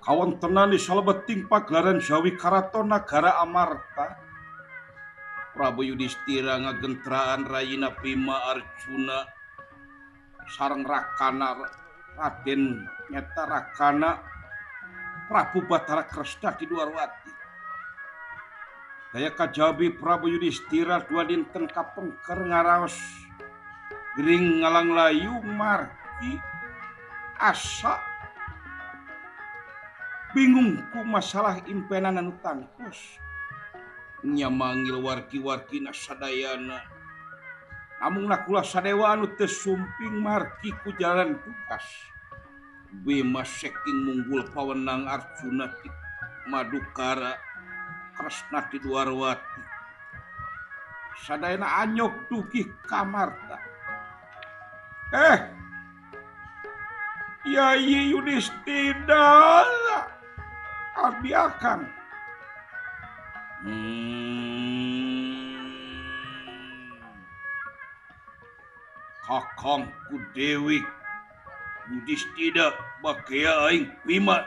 Kawontenan di salebeting pagelaran Jawi Karaton Nagara Amarta. Prabu Yudhistira ngagentraan rayina Bima Arjuna sareng rakana Raden nyata rakana Prabu Batara Kresna di Dwarwati. Daya kajabi Prabu Yudhistira dua dinten kapengker ngaraos gering ngalanglayu margi asa bingung ku masalah impenan anu tangtos. Nya manggil wargi-wargina sadayana. Namung Nakula Sadewa anu teu sumping margi ku jalan tugas. Bima saking munggul pawenang Arjuna di Madukara Kresna di Dwarwati. Sadayana anyok dugi kamarta. Yayi Yudhistira abdi akang. Kakangku Dewi Yudhistira bagea aing Bima.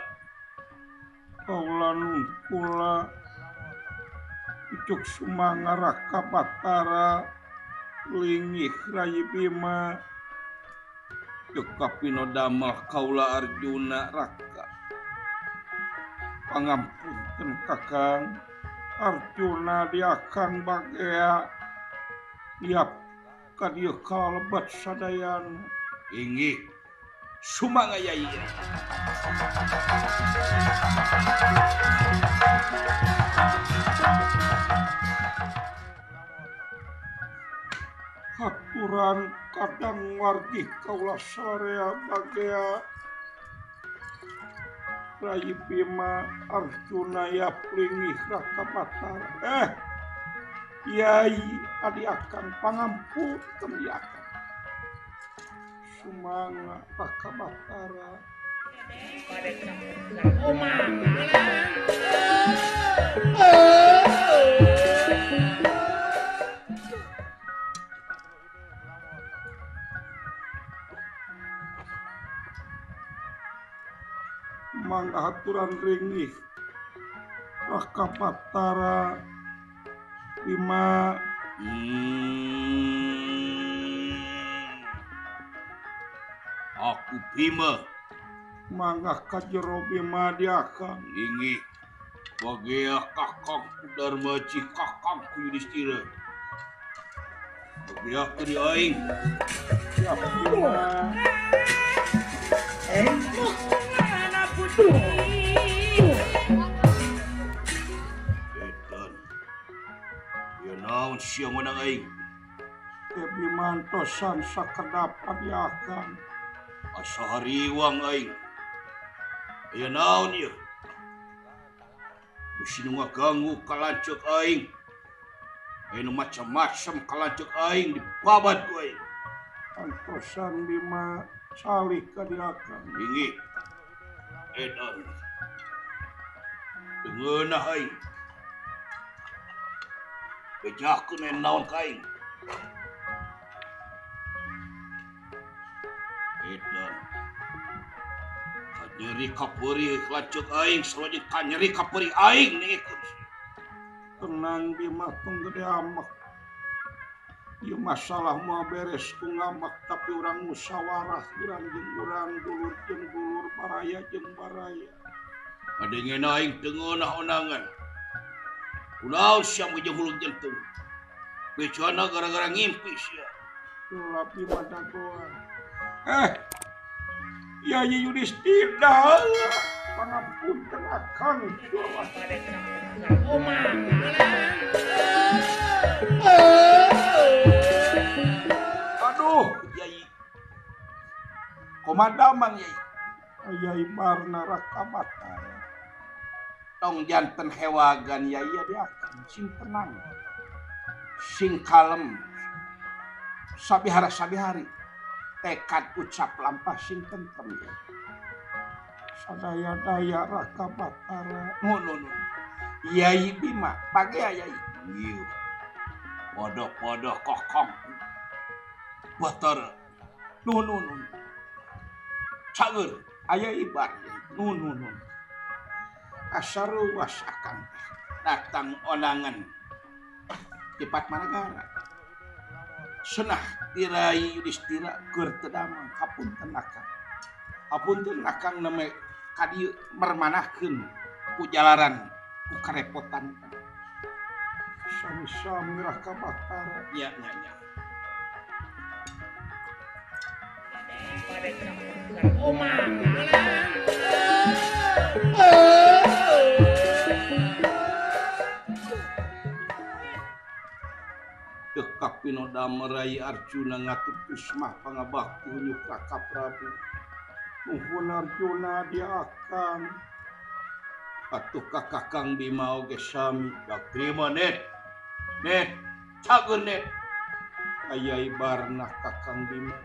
Kaula nungkula ucuk sumanga Raka Batara lingih Rayi Bima. Cekapino damel kaula Arjuna Raka. Pangampunten Kakang Arjuna diakang bagea iap ka dieu kalebat sadayana. Inggih sumanga yai. Haturan kadang wargi kaula sarea bagea Rayi Bima Arjuna ya plingih Raka Batara. Yai adi akang pangampunten diakang. Sumanga Raka Batara. Mangga haturan ringih Raka Batara Bima. Aku Bima. Mangga ka jero Bima diakang. Inggih bagea kakangku Darmaji kakangku Yudhistira. Bagea keur aing. Siap Bima. Edan. Ya naon sia menang aing? Teh Bimantosan sakedap abi akang. Asa hariwang aing. Ya naon ieu? Bisi nu ngaganggu kalanceuk aing. Aya nu macam-macam kalanceuk aing dibabat ku aing. Antosan Bima salih ka diakang. Inggih. Edan. Dengeunah aing. Bejakeun aya naon ka aing. Edan. Kanyeri kapeurih lanceuk aing sarua kanyeri kapeurih aing ningikeun. Tenang Bima tong gede amek. Ieu masalah moal beres ku ngamek tapi urang musyawarah urang jeung urang dulur jeung dulur baraya jeung baraya. Ngadengena aing teu ngeunah onangan. Kunaon sia jeung huluk jantung. Becana gara-gara ngimpi sia. Ulah Bima dagoan. Yayi Yudhistira pangapunten akang. Aduh, Yai. Komadamang Yai. Yai Barna Raka Batara. Tong janten hewagan Yai diakang sing tenang. Sing kalem. Sabihara sabihari. Tekad ucap lampah sing tentrem. Sadaya-daya Raka Batara. Ngono nu. Yai Bima, pagea Yai. Ieu. Podo-podo kokong. Batara. Nuhun nuhun. Cager aya ibar. Nuhun nuhun. Asa ruas akang teh datang onangan di Patmanegara. Senah ti Rai Yudistira keur teu damang hapunten akang. Hapunten akang neme ka dieu mermanahkeun ku jalaran ku karepotan. Sami-sami Raka Batara. Nya nya nya. Tekap pinoda merai Arjuna ngatur Krismah pangabakti hunyuk Raka Prabu. Nuhun Arjuna dia akang. Atuh ka Kakang Bima oge sami. Dak terima net. Net, cager net. Aya ibarna Kakang Bima.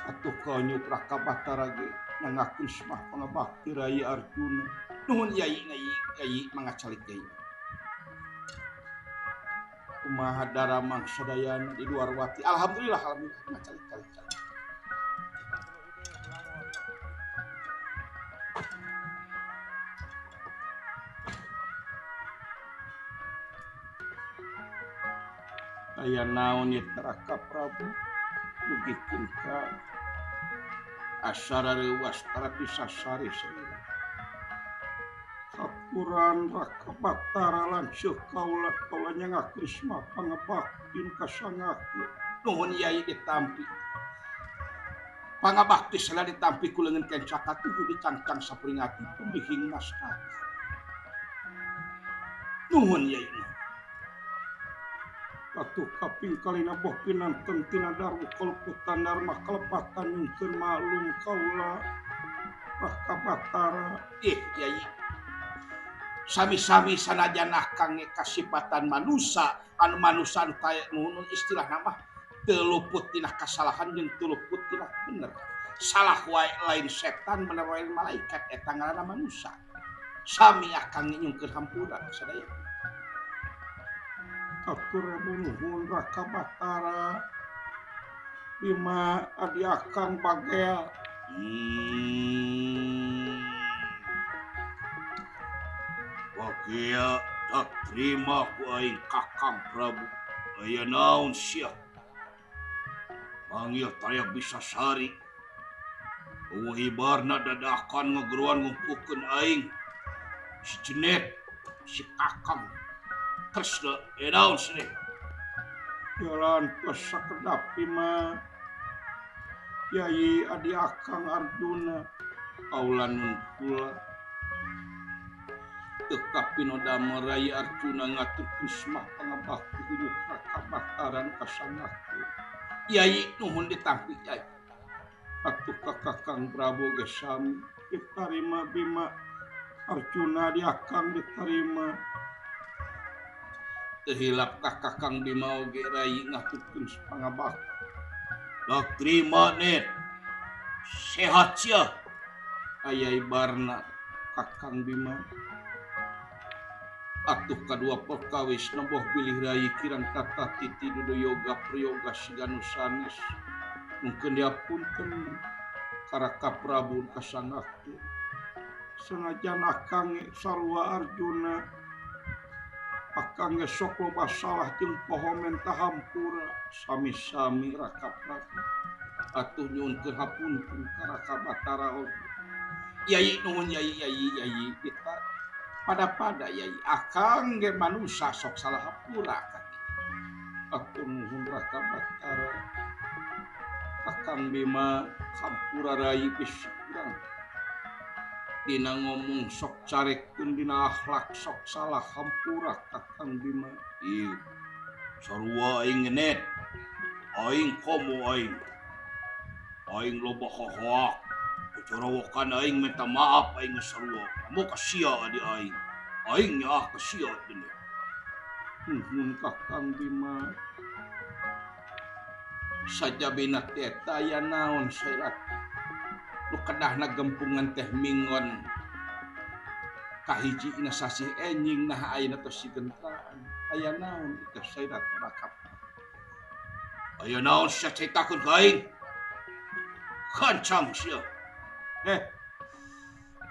Atuh ka nyuk Raka Batara ge nyangakeun Krismah pangabakti Rai Arjuna. Nuhun yai yai yai mangacalik yai. Kumaha daramang sadayana di Dwarwati. Alhamdulillah alhamdulillah ngacalik calik calik. Aya naon ieu Raka Prabu dugikeun ka asara reuwas tara pisasari salira. Hapuran Raka Batara lanceuk kaula kaula nya Krisma pangabakti nu kasangakeun. Nuhun yai ditampi. Pangabakti sela ditampi ku leungeun kenca katuhu dicangcang sapuringati tumihing nastaka. Nuhun yai. Atuh kaping kalina boh pinanten tina darmu kaleputan darma kalepatan nyungkeun maklum kaula Raka Batara. Ih yai. Sami-sami sanajan akang kasipatan manusa anu manusa anu kaya nu istilahna mah teu luput tina kasalahan jeung teu luput tina bener. Salah wae lain setan bener wae malaikat eta ngaranna manusa. Sami akang nyungkeun hampura sadaya. Atur nuhun Raka Batara. Bima adi akang bagel. Bagea tak terima ku aing Kakang Prabu. Aya naon sia? Manggil taya bisa sari. Eueuh hibarna dadakan ngegeruan ngumpukeun aing. Si Jenet, si Kakang Kresna, naon sih? Jalan tos sakedap Bima. Yai adi akang Arjuna. Kaula nun kula. Tekap pinoda merai Arjuna ngatur Krismah pangabakti huyuk Raka Batara nu kasangakeun. Yai nuhun ditampi yai. Atuh ka Kakang Prabu ge sami ditarima Bima. Arjuna di akang ditarima. Teu hilap ka Kakang Bima oge rai ngaturkeun pangabakti. Dak terima net. Sehat sia. Aya ibarna Kakang Bima. Atuh kadua perkawis neboh bilih rai kirang tata titi dudu yoga prayoga siga nu sanes. Mungkin diapunten ka Raka Prabu kasangakeun. Sanajan akang sarua Arjuna. Akang ge sok loba salah jeung poho menta hampura. Sami-sami Raka Prabu. Atuh nyuhunkeun hapunten ka Raka Batara oge. Yai nuhun yai yai yai kita pada-pada yai akang ge manusa sok salah hampura ka dieu. Atuh nuhun Raka Batara. Kakang Bima hampura rai bisi kurang. Dina ngomong sok carekeun dina akhlak sok salah hampura Kakang Bima. Ieu sarua aing net. Aing komo aing. Aing loba hohoak. Corowokan aing minta maaf aing sarua. Kamu ka sia adi aing. Aing nyaah ka sia deui. Nuhun Kakang Bima. Sajabina teh aya naon sairat. Nu kedahna gempungan teh minggon. Kahiji ina sasih enjing nah ayeuna tos sigentraan. Aya naon teh sairat rakap. Aya naon sia caritakeun ka aing? Kancang sia.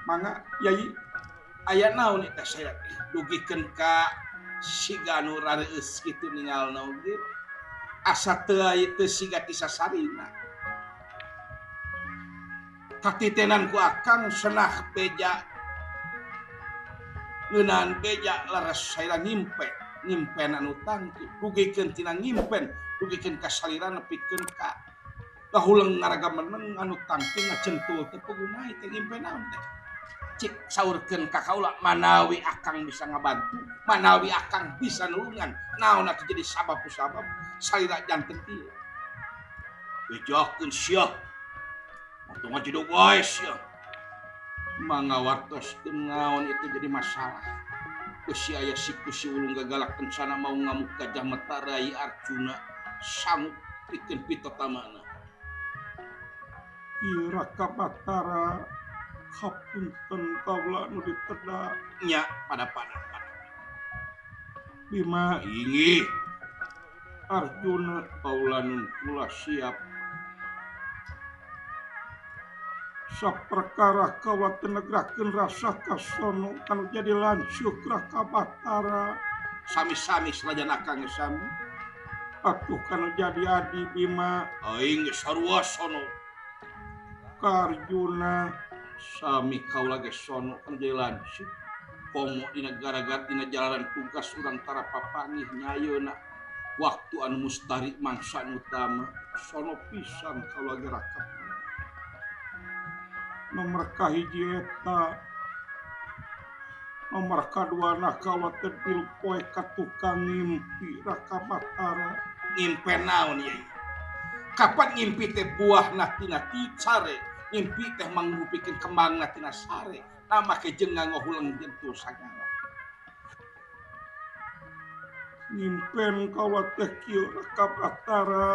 Mangga Yai aya naon eta saya teh dugikeun ka siga nu rareueus kitu ningalna oge asa teu aya teu siga ti sasarina. Katitenan ku akang senah beja ngeunaan beja leres salira ngimpe ngimpen anu tangtu dugikeun tina ngimpen dugikeun ka salira nepikeun ka kahuleng ngaraga meneng anu tangtu ngacentul teu puguh teh ngimpen naon teh. Cik saurkeun ka kaula manawi akang bisa ngabantu manawi akang bisa nulungan naon atuh jadi sabab ku sabab salira janten kieu. Bejakeun sia atuh ngajedog wae sia. Mangga wartoskeun naon itu jadi masalah. Beusi aya siku si ulung gagalak kencana mau ngamuk gajah mata Rai Arjuna sanggup pikeun pitotamana. Ieu Raka Batara hapunten kaula nu diteda nya pada-pada. Bima inggih Arjuna kaula nun kula siap. Saperkara kaula teu negrakeun rasa kasono kanu jadi lanceuk Raka Batara. Sami-sami selajan akang ge sami. Atuh kanu jadi adi Bima aing ge sarua sono. Ka Arjuna sami kaula ge sono kanu jadi lanceuk. Komo dina gara-gara dina jalanan tugas urang tara papanggih nyayeuna waktu anu mustari mangsa nu utama sono pisan kaula ge Raka. Nomor kahiji eta nomor kaduana kaula teh tilu poe ka tukang ngimpi Raka Batara. Ngimpen naon ieu? Kapan ngimpi teh buahna tina sare, ngimpi teh mangrupikeun kembangna tina sare, nama ke jeung ngahuleng jentul sagala. Ngimpen kaula teh kieu Raka Batara.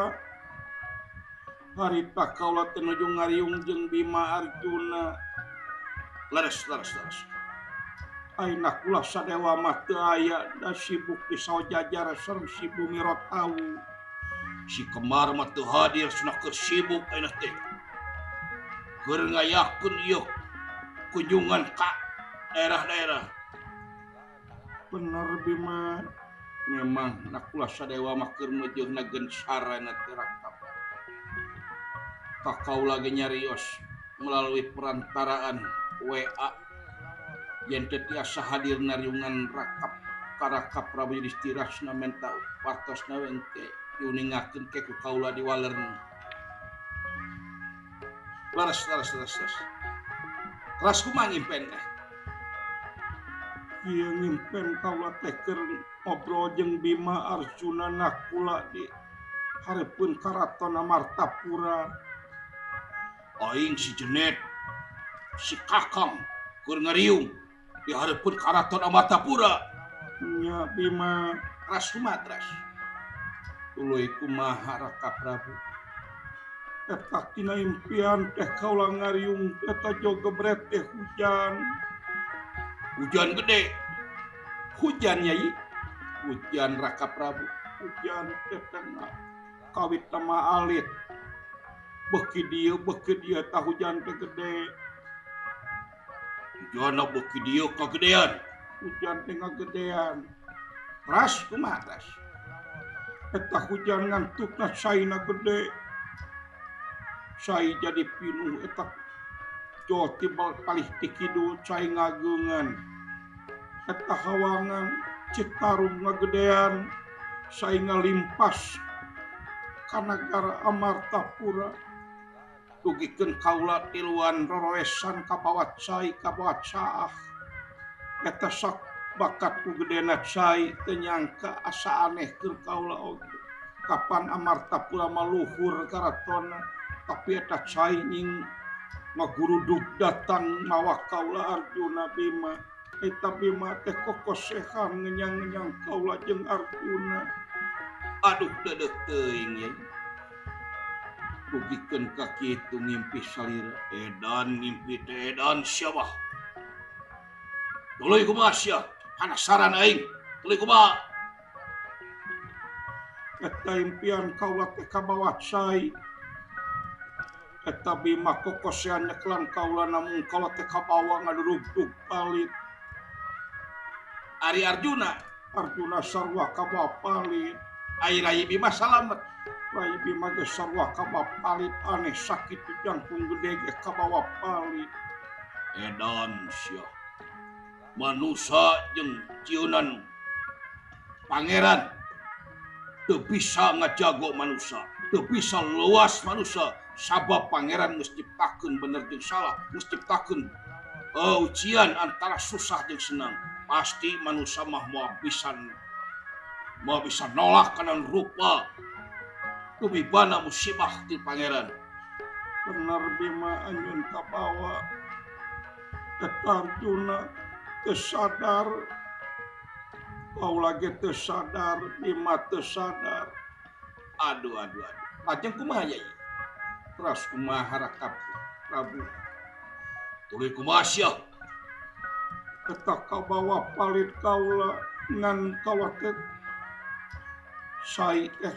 Harita kaula teh nuju ngariung jeung Bima Arjuna. Leres leres leres. Aina kula sadewa mah teu aya da sibuk di saojajar sareng si Bumi Rotawu. Si Kemar mah teu hadir cenah keur sibuk ayeuna teh. Keur ngayakeun ieu kunjungan ka daerah-daerah. Bener Bima. Memang nakula sadewa mah keur meujeuhna gensarana teh Raka. Kakaula ge nyarios melalui perantaraan WA yen teu tiasa hadir nariungan rakap ka Raka Prabu Yudhistira cenah menta wartosna we engke diuningakeun ke ku kaula di walerna. Leres leres leres leres. Teras kumaha ngimpen teh? Ieu ngimpen kaula teh keur ngobrol jeung Bima Arjuna Nakula di hareupeun Karaton Amartapura. Aing si Jenet si Kakang keur ngariung di hareupeun Karaton Amartapura. Nya Bima teras kumaha teras? Tuluy kumaha Raka Prabu? Eta tina impian teh kaula ngariung eta jogebret teh hujan. Hujan gede. Hujan Yai. Hujan Raka Prabu. Hujan teh tengah kawit mah alit. Beuki dieu tah hujan teh gede. Hujan beuki dieu kagedean. Hujan teh ngagedean. Teras kumaha teras? Eta hujan ngantukna caina gede. Cai jadi pinuh eta jol tibal palih ti kidul cai ngageungan. Eta hawangan Citarum ngagedean. Cai ngalimpas ka nagara Amartapura. Dugikeun kaula tiluan roroesan kabawa cai kabawa caah. Eta sok bakat ku gedena cai teu nyangka asa aneh keur kaula oge. Kapan Amartapura maluhur karatonna tapi eta cai nying ngagurudug datang mawa kaula Arjuna Bima. Eta Bima teh kokosehan ngenyang-ngenyang kaula jeung Arjuna. Aduh deudeuh teuing ye. Dugikeun ka kitu ngimpi salira. Edan ngimpi teh edan sia mah. Tuluy kumaha sia? Panasaran aing. Tuluy kumaha? Eta impian kaula teh kabawa cai. Eta Bima kokosean nyekelan kaula namung kaula teh kabawa ngadurugdug palit. Ari Arjuna, Arjuna sarua kabawa palit. Ari Rai Bima salamet. Rai Bima ge sarua kabawa palit, aneh sakit di jangkung gede ge kabawa palit. Edan sia. Manusa jeung ciunan pangeran teu bisa ngajago manusa, teu bisa luas manusa. Sabab pangeran geus nyiptakeun bener jeung salah, geus nyiptakeun ujian antara susah jeung senang. Pasti manusa mah moal bisa nolak kana rupa tumibana musibah ti pangeran. Bener Bima anjeun kabawa eta Arjuna teu sadar, kaula ge teu sadar, Bima teu sadar. Aduh aduh aduh. Lajeng kumaha yai? Teras kumaha Raka Prabu? Tuluy kumaha sia? Eta kabawa palit kaula ngan kaula teh sai teh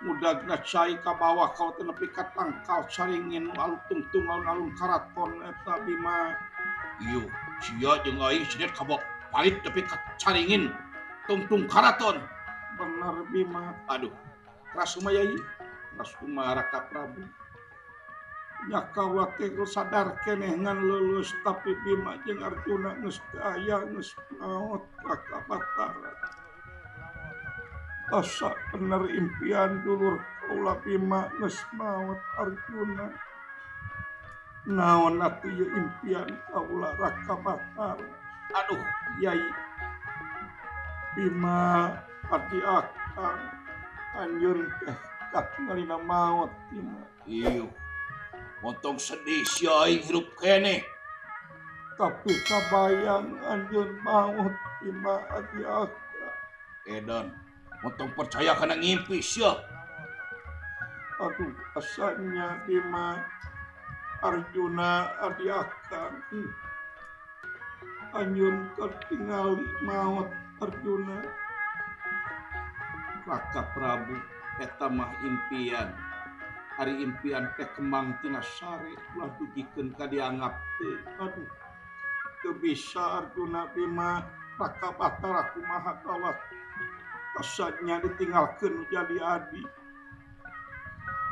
mudagna cai kabawa kaula teh nepi ka tangkal caringin nu tungtung alun-alun karaton eta Bima. Ieu sia jeung aing sinet kabawa palit nepi ka caringin tungtung karaton. Bener Bima. Aduh, teras kumaha yai? Teras kumaha Raka Prabu? Nya kaula teh sadar keneh ngan leuleus tapi Bima jeung Arjuna geus teu aya geus maot Raka Batara. Asa bener impian dulur kaula Bima geus maot Arjuna. Naon atuh ieu impian kaula Raka Batara? Aduh, yai Bima adi akang anjeun teh katingalina maot Bima. Ieu montong sedih sia aing hirup keneh. Tapi kabayang anjeun maot Bima adi akang. Edan, montong percaya kana ngimpi sia. Aduh, asanya Bima Arjuna adi akang. Anjeun katingali maot Arjuna. Raka Prabu eta mah impian. Ari impian teh kembang tina sare ulah dugikeun ka dianggap teu. Aduh, teu bisa Arjuna Bima Raka Batara kumaha gawat. Asanya ditinggalkeun jadi adi.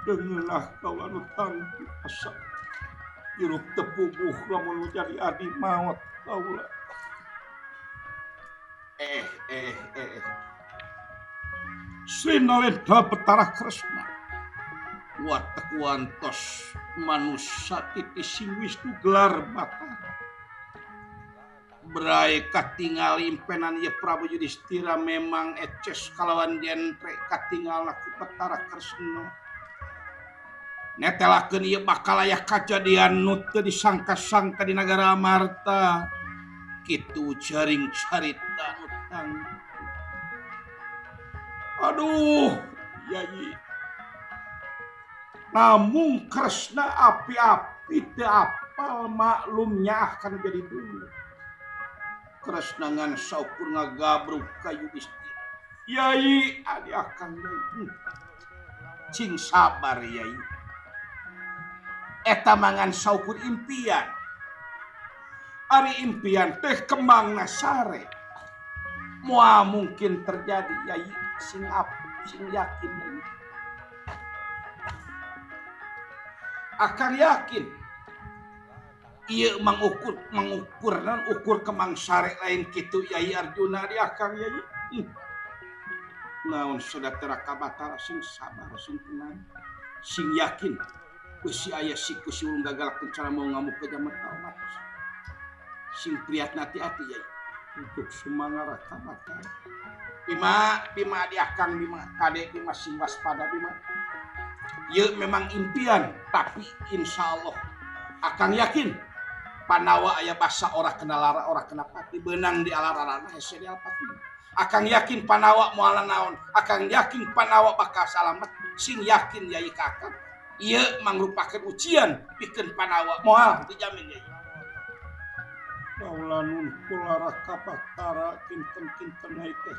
Deungeunah kaula nu tangtu asa hirup teu puguh lamun nu jadi adi maot kaula. Sri Nalendra Betara Kresna watek wantos manusa titising Wisnu gelar Batara. Brai katingal impenan ye Prabu Yudhistira memang eces kalawan jentre katingal ku Betara Kresna. Netelakeun ieu bakal aya kajadian nu teu disangka-sangka di nagara Amarta. Kitu jaring carita nu tangtu. Aduh, yai. Namung Kresna api-api teu apal maklumnya akan jadi dulu. Kresna ngan saukur ngagabruk ka Yudhistira. Yai, adi akang yai. Cing sabar yai. Eta mangan saukur impian. Ari impian teh kembangna sare. Moal mungkin terjadi yai, sing ap, sing yakin yai. Akang yakin ieu mangukur nan ukur kembang sare lain kitu yai Arjuna di akang yai. Naon sadatera Raka Batara sing sabar sing tenang sing yakin besi aya siku si ulung gagalkeun cara mau ngamuk ke jaman taumat. Sing priatna hati-hati yai untuk sumanga Raka Batara. Bima Bima di akang Bima kade Bima sing waspada Bima. Ieu memang impian tapi insya Allah akang yakin Pandawa aya basa ora kena lara ora kena pati beunang di alararana hese di alpati. Akang yakin Pandawa moal naon, akang yakin Pandawa bakal salamet, sing yakin yai ka akang. Ieu mangrupakeun ujian pikeun Pandawa moal dijamin yai. Kaula nun kula Raka Batara kinten-kinten teh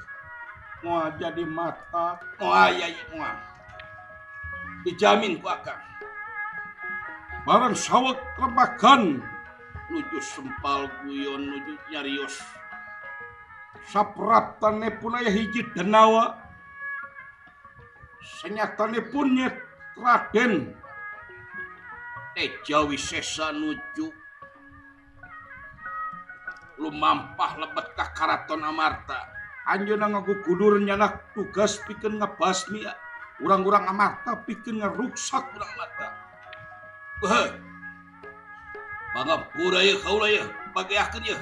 moal jadi mata, moal yai moal. Dijamin ku akang. Barang saweg remagan nuju sempal guyon nuju nyarios. Sapraptane pun aya hiji denawa. Senyatane pun nyet Raden Teja Wisesa nuju lumampah lebet ka Karaton Amarta. Anjeunna ngagugudur nyanak tugas pikeun ngabasmi urang-urang Amarta pikeun ngaruksak urang Amarta. Heuh. Pangampura ieu kaula ieu, bageakeun ieu.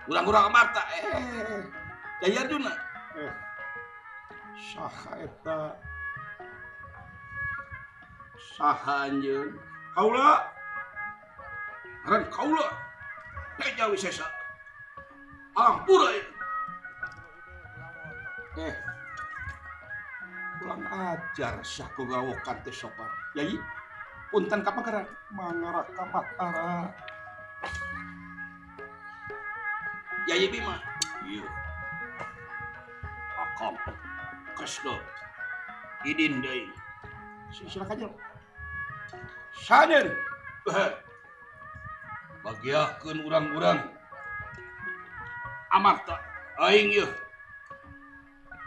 Urang-urang Amarta Jaya Arjuna. Saha eta? Saha anjeun? Kaula. Ngaran kaula Teja Wisesa. Ampura ieu. Kurang ajar sia gagawokan teh sopan. Yai, punten ka pangeran. Mangara ka Batara. Yai Bima. Ieu. Akam. Kresna. Idin deui. Silakan jero. Sajen. Bagiakeun urang-urang Amarta aing ieu.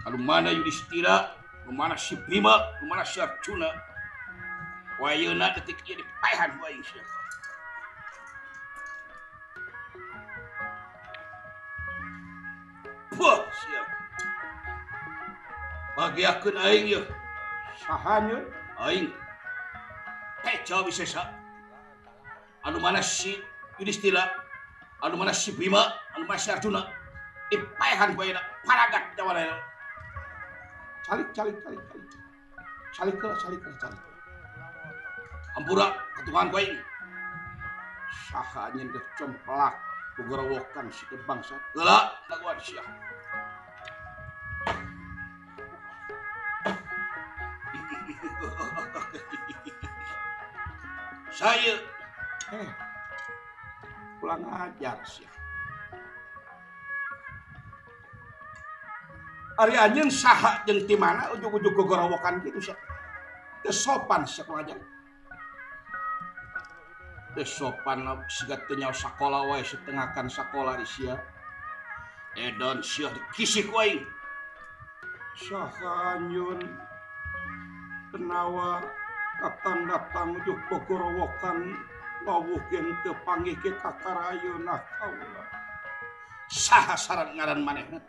Anu mana Yudhistira, nu mana si Bima, nu mana si Arjuna. Wayeuna detik ieu dipaehan ku aing sia. Wah, sia. Bagiakeun aing ieu. Saha nyeun? Aing Teja Wisesa. Anu mana si Yudhistira, anu mana si Bima, anu mana si Arjuna. Dipaehan ku ayeuna paragat jawana. Calik calik calik calik. Calik heula, calik heula, calik. Hampura ketungan ku aing. Saha anjeun geus cemplak gogorowokan si teh bangsa. Heula laguan sia. Saya Kurang ajar sia. Ari anjeun saha jeung ti mana ujug-ujug gogorowokan kitu sia. Teu sopan sia kurang ajar. Teu sopan siga teu nyaho sakola wae setengakan sakola di sia. Edan sia dikisih ku aing. Saha anjeun kenawa datang-datang ujug gogorowokan lawuh gen teu panggih ke kakarayeuna kaula. Saha saran ngaran manehna?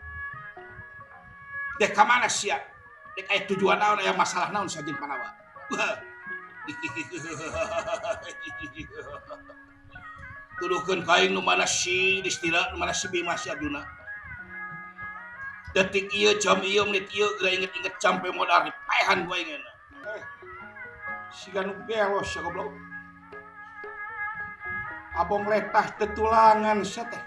Dek ka mana sia? Dek aya tujuan naon, aya masalah naon sia jeung Panawa? Tuduhkeun ka aing nu mana si Yudhistira, nu mana si Bima, si Arjuna. Detik ieu, jam ieu, menit ieu, geura inget-inget jampe modar dipaehan ku aing ayeuna. Siga nu gelos sia goblok. Abong letah tetulangan sia teh.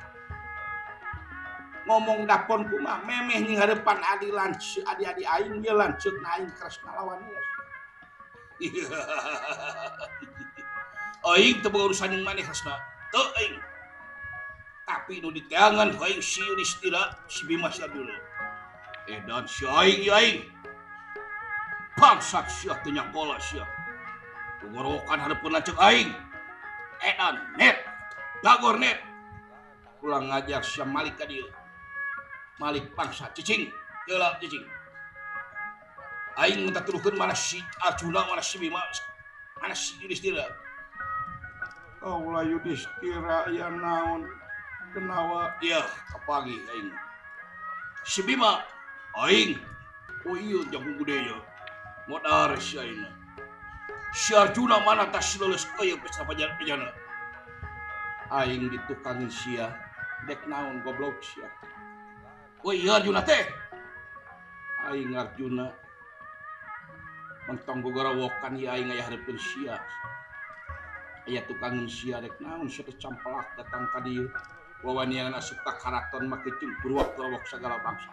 Ngomong dapon kumaha memeh nying hareupan adi lanceuk, adi-adi aing ieu lanceuk na aing Kresna lawan ieu. Aing teu boga urusan jeung maneh Kresna. Teu aing. Tapi nu diteangan ku aing si Yudhistira, si Bima, si Arjuna. Edan si aing ieu aing. Bangsat sia teu nyakola sia. Gogorowokan hareupeun lanceuk aing. Edan net. Dagor net. Ulang ngajar sia malik ka dieu. Malik bangsa cicing, heula cicing. Aing minta tuduhkeun mana si Arjuna, mana si Bima, mana si Yudhistira. Kaula Yudhistira ya naon kenawa ieu kapagi aing. Si Bima aing. Oh iya jagung gede ya. Modar si aing. Si Arjuna mana tas leuleus euy pesta pajana. Aing ditukangin sia dek naon goblok sia. Oh iya Arjuna teh. Aing Arjuna mentong gogorowokan ieu aing aya hareupeun sia. Aya tukangin sia dek naon sia teh camplak datang ka dieu. Wawanian asup ka karaton make jeung gruwak-gruwak sagala bangsa.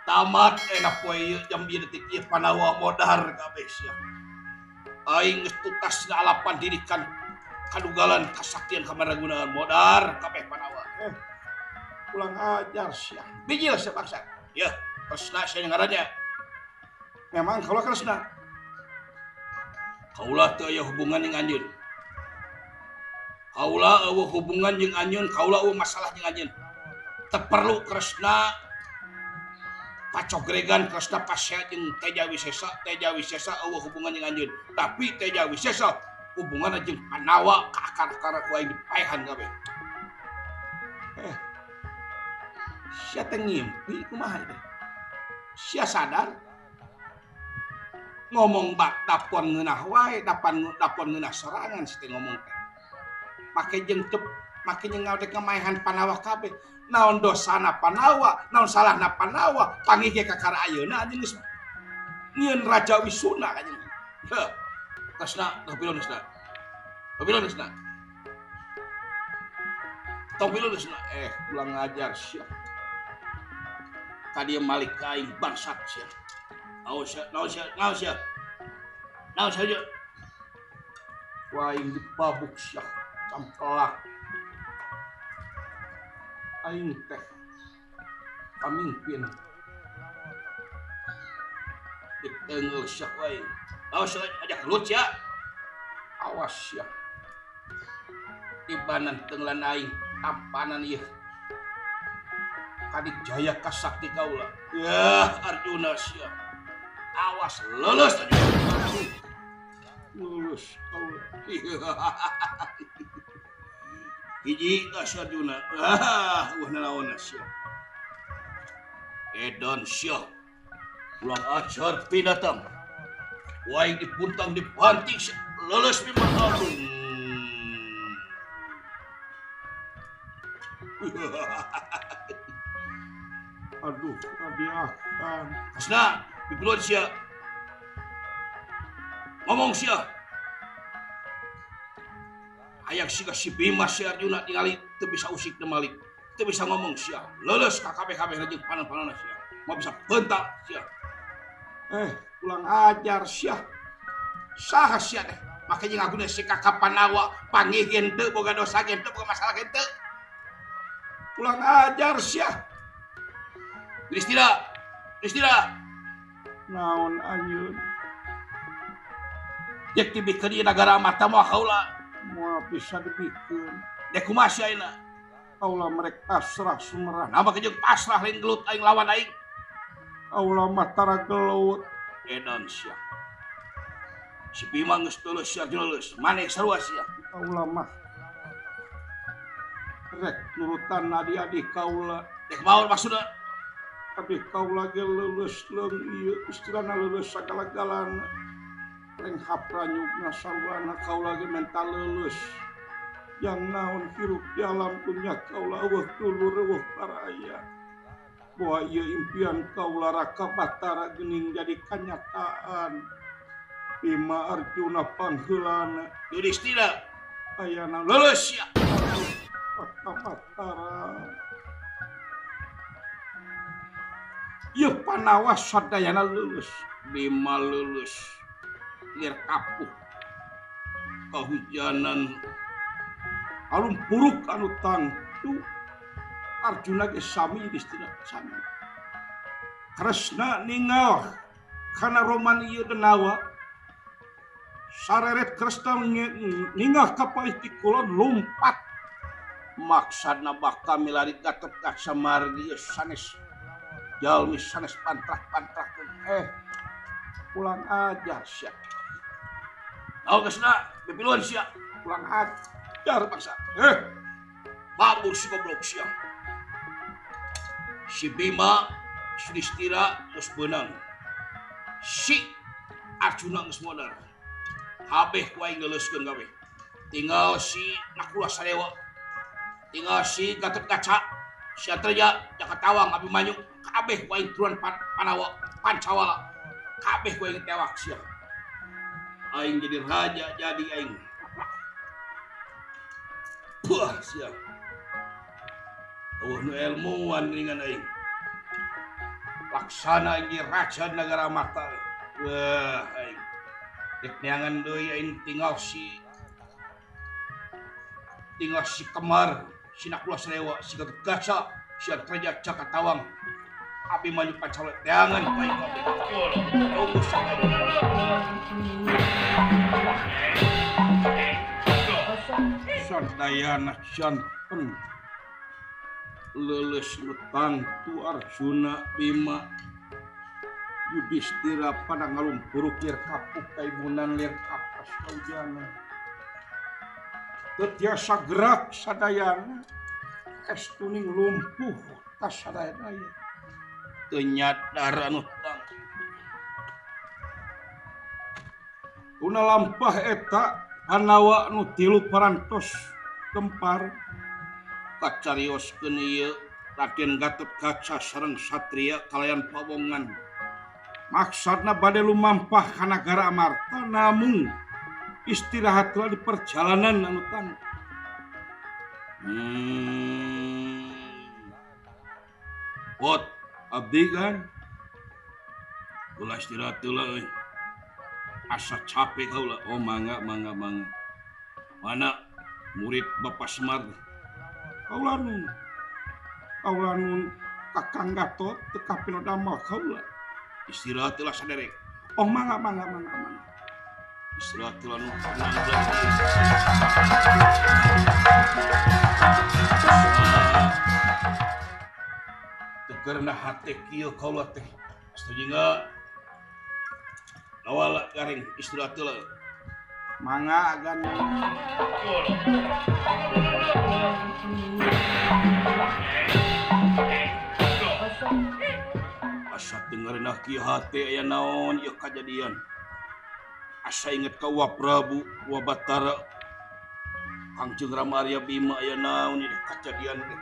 Tamat enak poe ieu jam ieu detik ieu Panawa modar kabeh sia. Aing geus tutas ngalapan didikan kadugalan kasaktian kamaragunaan modar kabeh Panawa. Pulang ajar sia. Bijil sia bangsa. Ya, Kresna sia ngarannya. Memang kalau Kresna. Kaula teu aya hubungan jeung anjeun. Kaula eueuh hubungan jeung anjeun, kaula eueuh masalah jeung anjeun. Teu perlu Kresna pacogregan Kresna pasea jeung Teja Wisesa, Teja Wisesa eueuh hubungan jeung anjeun. Tapi Teja Wisesa hubunganna jeung Panawa ka akar-akar ku aing dipaehan kabeh. Sia teh ngimpi kumaha teh? Sia sadar? Ngomong bak dapon ngeunah wae, dapon ngeunah sorangan si teh ngomong teh. Make jeung teu make jeung ngadek ngamaehan Panawa kabeh. Naon dosana Panawa, naon salahna Panawa, panggih ge kakara ayeuna anjeun geus nyieun Raja Wisuna anjeun. Heuh. Kresna tong pilu geusna. Tong pilu geusna. Tong pilu geusna. Ulang ngajar sia. Ka dieu malik ka aing bangsat sia. Naon sia, naon sia, naon sia. Naon sia ieu? Ku aing dipabuk sia, campelak. Aing teh pamimpin. Ditengeul sia ku aing. Naon sia ajak gelut sia. Awas sia. Tibanan tenglan aing, tampanan ieu. Kadik jaya kasakti kaula. Yah, Arjuna sia. Awas lulus aja. Lulus kaula. Hiji ka si Arjuna. Ah, wah nalaon sia. Edan sia. Ulang ajar pindatang. Waing dipuntang dipanting sia. Lulus memang aduh. Aduh, kadiakan. Kresna, pipiluan sia. Ngomong sia. Hayang siga si Bima si Arjuna tingali teu bisa usik teu malik. Teu bisa ngomong sia. Leuleus ka kabeh-kabeh jeung panon-panonna sia. Moal bisa bentak sia. Ulang ajar sia. Saha sia teh? Make jeung ngaguna si Kakak Panawa panggih ge henteu boga dosa ge henteu boga masalah ge henteu. Ulang ajar sia. Yudhistira, Yudhistira. Naon anjeun? Jek dibikeun ieu nagara Amarta moal kaula. Moal bisa dibikeun. Dek kumaha sia ayeuna? Kaula merek pasrah sumerah. Nah make jeung pasrah lain gelut aing lawan aing. Kaula mah tara gelut. Edan sia. Si Bima geus leuleus sia leuleus. Maneh sarua sia. Kaula mah rek nurutan adi-adi kaula. Dek maon maksudna? Abi kaula ge leuleus leung ieu istilahna leuleus sagala-galana. Reng hapranyugna sarwana kaula ge menta leuleus. Yang naon hirup di alam dunya kaula eueuh dulur eueuh paraya. Boa ieu impian kaula Raka Batara geuning jadi kanyataan. Bima Arjuna pangheulana. Yudhistira ayana leuleus sia. Raka Batara. Ieu Panawa sadayana leuleus. Bima leuleus. Lir kapuh. Kahujanan alum puruk anu tangtu. Arjuna ge sami Yudhistira sami. Kresna ningal kana roman ieu denawa. Sareret Kresna ningal ka palih ti kulon lumpat. Maksadna bakal milari Gatot Kaca margi sanes jalmi sanes pantrah-pantrahkeun. Pulang ajar sia. Naon Kresna? Pipiluan sia. Pulang ajar bangsa. Babur si goblok sia. Si Bima, Yudhistira geus beunang. Si Arjuna geus modar. Kabeh ku aing leuleuskeun kabeh. Tinggal si Nakula Sadewa. Tinggal si Gatot Kaca, si Antarja, Jaka Tawang, Abimanyu, kabeh ku aing turunan Panawa, Pancawala. Kabeh ku aing tewak sia. Aing jadi raja jadi aing. Puah sia. Eueuh nu ilmuwan geuningan aing. Laksana aing jadi raja negara Amarta. Wah aing. Dek neangan deui aing tinggal si Kemar, si Nakula Sadewa, si Gatot Kaca, si Antarja Jaka Tawang. Abi maju pancalon jangan baik abi. Tunggu sampai. Sadayana janten leuleus nu tangtu Arjuna Bima Yudhistira pada ngalumpuruk lir kapuk kaibunan lir kapas kaujana. Teu tiasa gerak sadayana estuning lumpuh tas sadayana. Teu nyadar anu tangtu. Una lampah eta Pandawa nu tilu parantos gempar kacarioskeun ieu Raden Gatotkaca sareng satria kalayan pawongan. Maksudna bade lumampah ka nagara Amarta namung istirahat heula di perjalanan anu tangtu. Bot abdi kan ulah istirahat heula euy. Asa capek kaula. Oh mangga mangga mangga. Mana murid Bapak Semar? Kaula nun. Kaula nun Kakang Gatot teu kapino damel kaula. Istirahat heula saderek. Oh mangga mangga mangga mangga. Istirahat heula nu tenang heula. Teu kerenah hate kieu kaula teh. Setuju enggak? Awal garing istirahat heula. Mangga agan. Asa teu ngareunah kieu hate aya naon ieu kajadian. Asa inget ka Wa Prabu, Wa Batara, Kangjeng Rama Arya Bima aya naon ieu kajadian teh.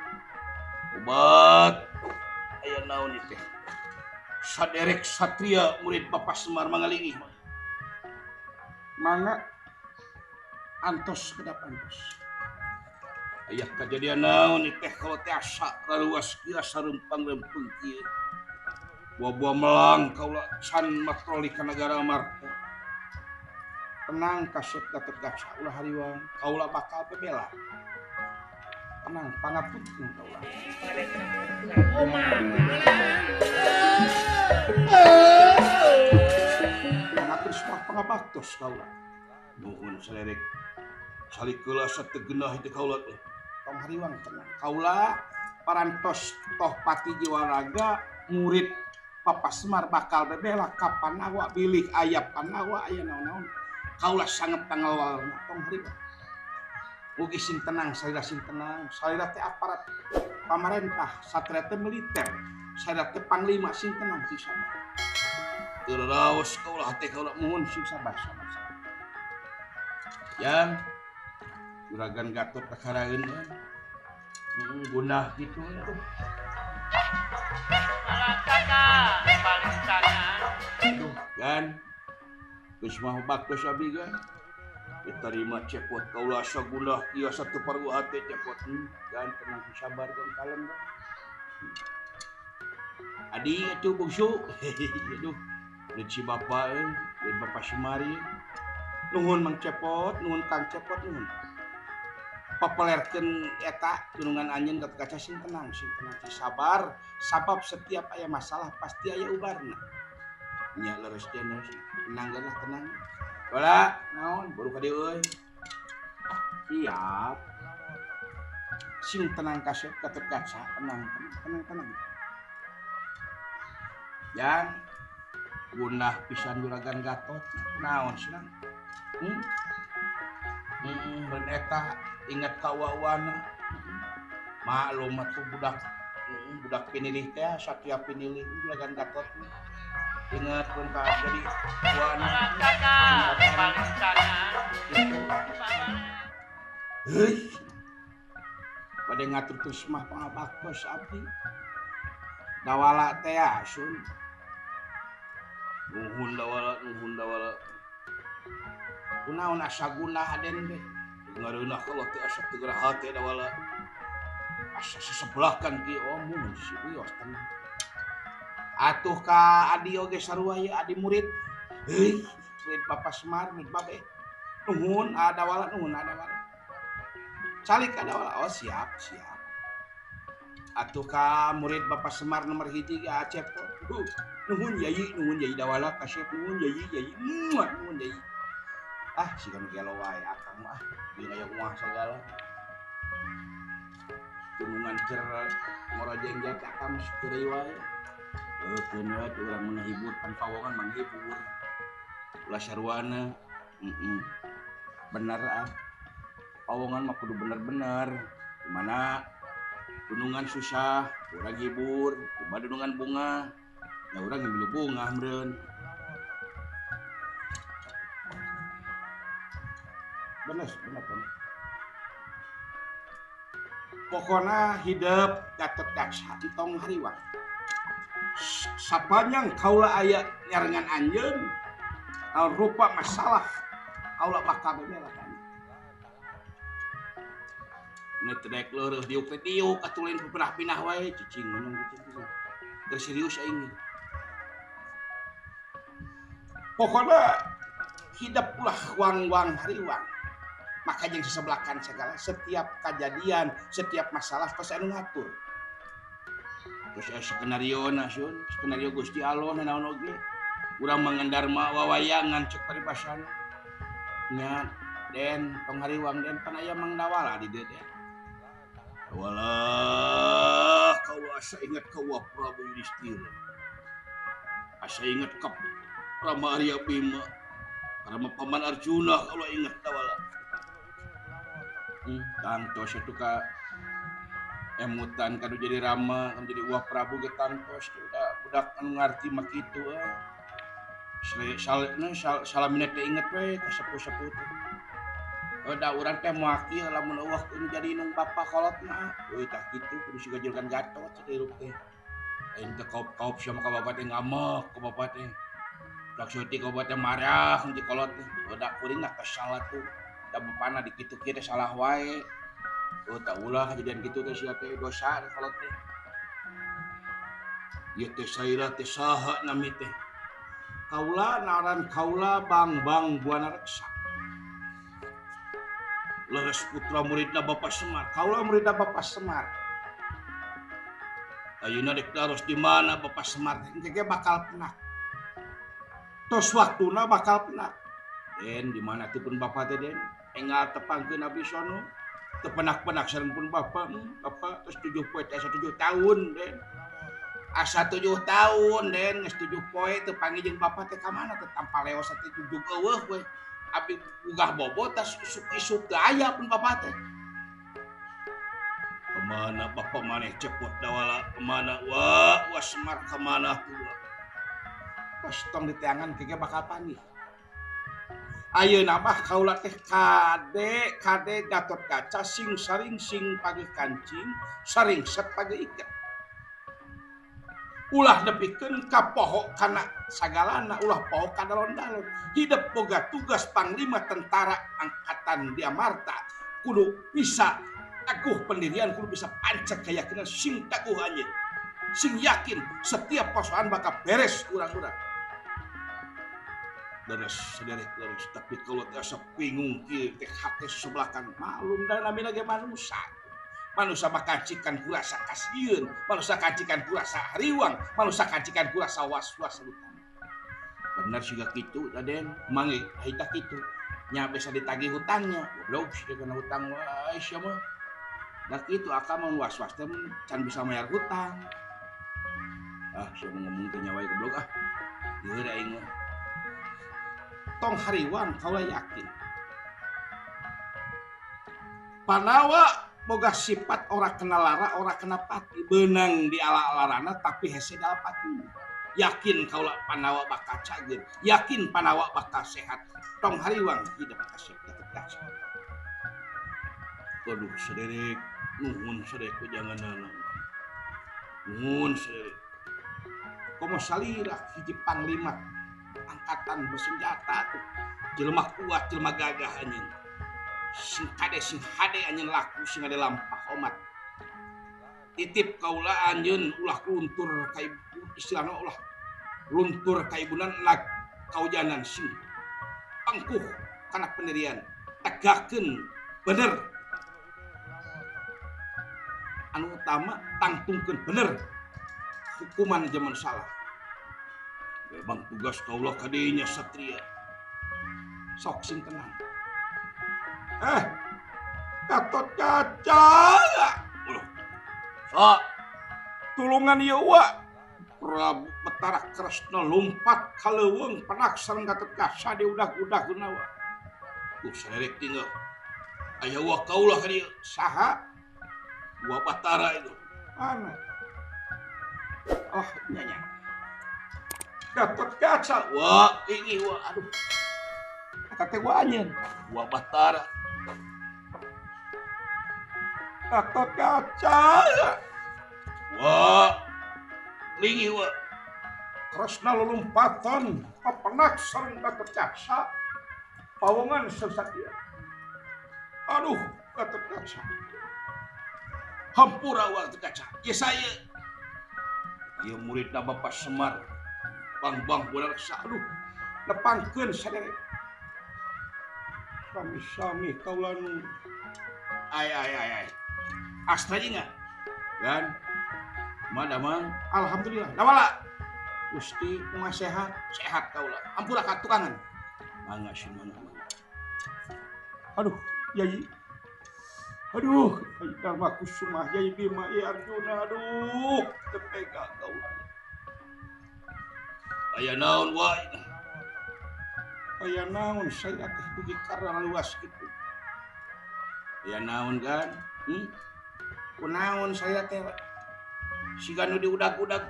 Obat aya naon ieu teh. Saderek satria murid Bapak Semar mangalingi. Mangga antos kedap antos. Aya kajadian naon ieu teh kalau teh asa raruas kieu asa rempang-rempeng kieu. Buah-buah melang kaula can matroli ka nagara Amarta. Tenang kasep Gatotkaca ulah hariwang kaula bakal bebela. Tenang pangapunten kaula. Pangatur semua pangabaktos kaula. Nuhun salerek. Salikeula asa teu geunah teh kaula teh. Tong hariwang tenang. Kaula parantos toh pati jiwaraga murid Bapak Semar bakal bebela ka Panawa bilih aya Panawa aya naon-naon. Kaula sanget pangawalna tong hariwang. Mugi sing tenang, salira sing tenang. Salira teh aparat pamarentah, satria teh militer, salira teh panglima sing tenang sing sabar. Teu raos kaula hate kaula muhun sing sabar sabar sabar. Yang Juragan Gatot kakaraeun kan. Gunah kitu tuh. Aduh, kan. Geus mah baktos abi kan. Diterima cepot kaula asa gunah kieu asa teu paru hate cepot. Dan tenang sabar dan kalem kan. Adi atuh bungsu. Aduh, si bapak euy, Bapak Semari. Nuhun Mang Cepot, nuhun Kang Cepot nuhun. Papelerkeun eta gunungan anjeun Gatotkaca sing tenang, sing tenang, sing sabar, sabab setiap aya masalah pasti aya ubarna. Nya leres jeuneuh, tenang geunah tenang. Bala, naon baru ka dieu euy. Siap. Sing tenang kasep Gatotkaca, tenang, tenang, tenang, tenang. Yang gunah pisan Juragan Gatot, naon cenah? Ben eta ingat ka wawana. Maklum atuh budak budak pinilih teh satria pinilih Juragan Gatot. Ingat pun ka jadi wana. Heuy. Bade ngatur terus mah pangabaktos abdi. Dawala teh asun. Nuhun dawala, nuhun dawala. Kunaon asa gunah aden teh. Ngareunah kalau teh asa teu geura hate dawala. Asa sesebelakan kieu omong si wios tenang. Atuh ka adi oge sarua ieu adi murid. Heuy, murid Bapak Semar, murid babe. Nuhun adawala, nuhun adawala. Calik adawala. Oh siap, siap. Atuh ka murid Bapak Semar nomor hiji ge Acep. Nuhun Yai, nuhun Yai Dawala kasep, nuhun Yai, Yai. Muah, nuhun Yai. Ah, siga nu gelo wae akang mah. Ieu aya uang sagala. Gunungan keur ngorojeng ge akang seureuy wae. Keun wae teh urang menghibur pan pawongan menghibur. Ulah sarwana. Bener ah. Pawongan mah kudu bener-bener. Dimana gunungan susah, urang hibur, kumaha dunungan bunga. Ya urang ngambil bunga meureun. Bener, bener, bener. Pokona hidup Gatot Kaca entong hariwang. Sapanjang kaula aya nyarengan anjeun, rupa masalah kaula bakal bebela kan. Ini tedek leureut diuk teh diuk atuh lain pinah-pinah wae cicing ngomong cicing. Keur serius aing. Pokona hidup ulah wang-wang hariwang. Maka jeung sesebelakan segala setiap kejadian, setiap masalah pasti anu ngatur. Terus aya skenario na sun, skenario Gusti Allah naon oge. Urang mangandarma wawayangan cek paribasana. Nya Den tong hariwang Den pan aya Mang Dawala di dieu Den. Walah, kau asa ingat ka Wa Prabu Yudhistira. Asa ingat ka Rama Arya Bima. Rama Paman Arjuna kalau ingat Dawala. Tangtos itu ka emutan kanu jadi Rama, kanu jadi Wah Prabu ge tangtos udah budak anu ngarti mah kitu ah. Salamina teh inget we ka sepuh-sepuh teh. Da urang teh moal kieu lamun eueuh nu jadi indung bapa kolot mah. Euy tah kitu kudu siga julukan Gatot teh hirup teh. Aing teh kaup-kaup sia mah ka bapak teh ngamek ka bapak teh. Dak seutik ka bapak teh marah ti kolot teh. Da kuring mah kesal atuh. Da bapana dikitu kieu teh salah wae. Oh tak ulah kejadian kitu teh sia teh dosa teh kolot teh. Ieu teh saira teh saha nami teh? Kaula naran kaula Bang-bang Buana Reksa. Leres putra muridna Bapak Semar. Kaula muridna Bapak Semar. Ayeuna dek daros di mana Bapak Semar teh engke ge bakal penak. Tos waktuna bakal penak. Den di mana teh pun Bapak teh Den? Enggal tepangkeun Abdi sono. Teu penak-penak sareng pun Bapak. Bapak tos 7 poe teh asa 7 tahun Den. Asa 7 tahun Den, geus 7 poe teu panggih jeung Bapak teh ka mana teh tanpa leos teh jujug eueuh we. Abdi gugah bobo tas isuk-isuk teu aya pun Bapak teh. Kemana Bapak maneh cepot Dawala? Kemana? Wah, wah Semar kemana tuh? Pas tong diteangan kege bakal panggih. Ayeuna mah kaula teh kade kade Gatot Kaca sing saring sing pagi kancing, saring set pagi iket. Ulah nepikeun ka poho kana sagalana, ulah poho ka dalon-dalon. Hidup boga tugas panglima tentara angkatan di Amarta kudu bisa teguh pendirian, kudu bisa pancet keyakinan sing teguh anjeun. Sing yakin setiap persoalan bakal beres urang-urang. Leres sederek leres, tapi kalau asa bingung kieu teh hate sebelakan maklum da namina ge manusa. Manusa mah kancikan ku rasa kasieun, manusa kancikan ku rasa hariwang, manusa kancikan ku rasa was-was lutan. Bener siga kitu Raden, mangi harita kitu. Nya bisa ditagih hutangnya, goblok siga kana hutang wae sia mah. Da kitu akang mah was-was teh can bisa mayar hutang. Ah, sia mah ngomong teh nya wae goblok ah. Lieur aing mah. Tong hariwang kaula yakin. Panawa boga sifat ora kena lara, ora kena pati, beunang di ala-alarana tapi hese dalapati. Yakin kaula Panawa bakal cageun, yakin Panawa bakal sehat. Tong hariwang hidup kasep tetep kaca. Waduh sederek, nuhun sederek janganana. Nuhun sederek. Komo salira hiji panglima angkatan bersenjata tuh. Jelema kuat, jelema gagah anjeun. Sing kade sing hade anjeun laku sing ade lampah omat. Titip kaula anjeun ulah luntur ka ibu, istilahna ulah luntur ka ibunan lag kaujanan sing pangkuh kana pendirian, tegakeun bener. Anu utama tangtungkeun bener hukuman zaman salah. Memang tugas kaulah kadinya satria. Sok sing tenang. Gatot Kaca. Sok tulungan ieu wa. Prabu Betara Kresna lompat ka leuweung penak sareng Gatot Kaca diudag-udag wa. Saderek tinggal. Aya wa kaulah ka dieu. Saha? Wa Batara itu. Mana? Oh, nya. Gatot Kaca. Wa, ini wa, aduh. Eta teh wa anjeun. Wa Batara. Gatot Kaca. Wa. Lingi wa. Kresna lulumpatan papenak sareng Gatot Kaca. Pawongan sasakia. Aduh, Gatot Kaca. Hampura wa Gatot Kaca. Ya saya. Ieu muridna Bapak Semar. Bang-bang budak aduh. Nepangkeun saderek. Sami-sami kaula nu. Ai ai ai ai. Astra jeung kan? Kumaha damang? Alhamdulillah. Nawala. Gusti kumaha sehat? Sehat kaula. Hampura ka tukangan. Mangga sih mangga mangga. Aduh, Yai. Aduh, Yai Dharma Kusuma, Yai Bima, Yai Arjuna, aduh, tepega kaula. Aya naon wae? Aya naon saya teh dugi karena luas gitu. Aya naon kan? Kunaon saya teh siga nu diudag-udag.